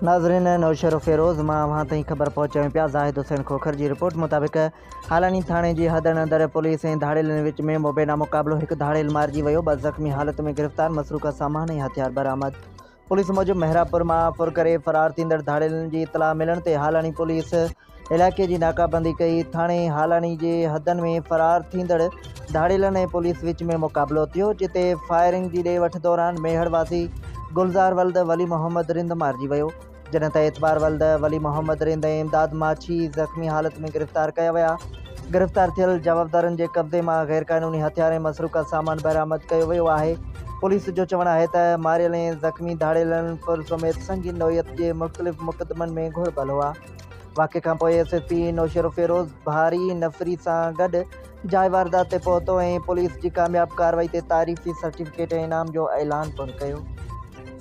ناظرين نوشهروفيروز مان اوهان تائين خبر پهچايون پيا زاهد حسين کوکر جي رپورٽ مطابق هالاڻي ٿاڻي جي حدن اندر پوليس ۽ ڌاڙيلن وچ ۾ مبينا مقابلو هڪ ڌاڙيل مارجي ويو ٻه زخمي حالت ۾ گرفتار مسروقه سامان ۽ هٿيار برآمد پوليس موجب محرابپور مان ڦر ڪري فرار ٿيندڙ ڌاڙيلن جي اطلاع ملڻ تي هالاڻي پوليس علائقي جي ناڪابندي ڪئي، ٿاڻي هالاڻي جي حدن ۾ فرار ٿيندڙ ڌاڙيلن ۽ پوليس وچ ۾ مقابلو ٿيو، جتي فائرنگ جي ڏي وٺ دوران ميهڙ واسي گلزار ولد ولي محمد رند مارجي ويو، جڏهن ته اعتبار ولد ولي محمد رند ۽ امداد ماڇي زخمي حالت ۾ گرفتار ڪيا ويا، گرفتار ٿيل جوابدارن جي قبضي مان غيرقانوني هٿيار ۽ مسروقه سامان برآمد ڪيو ويو آهي، پوليس جو چوڻ آهي ته ماريل ۽ زخمي ڌاڙيلن ڦر سميت سنگين نوعيت جي مختلف مقدمن ۾ گهربل هئا. واقعي کانپوء ايس ايس پي نوشهروفيروز ڀاري نفري سان گڏ جاء واردات تي پهتو ۽ پوليس جي ڪامياب ڪارروائي تي تعريفي سرٽيفڪيٽ ۽ انعام جو اعلان پڻ ڪيو.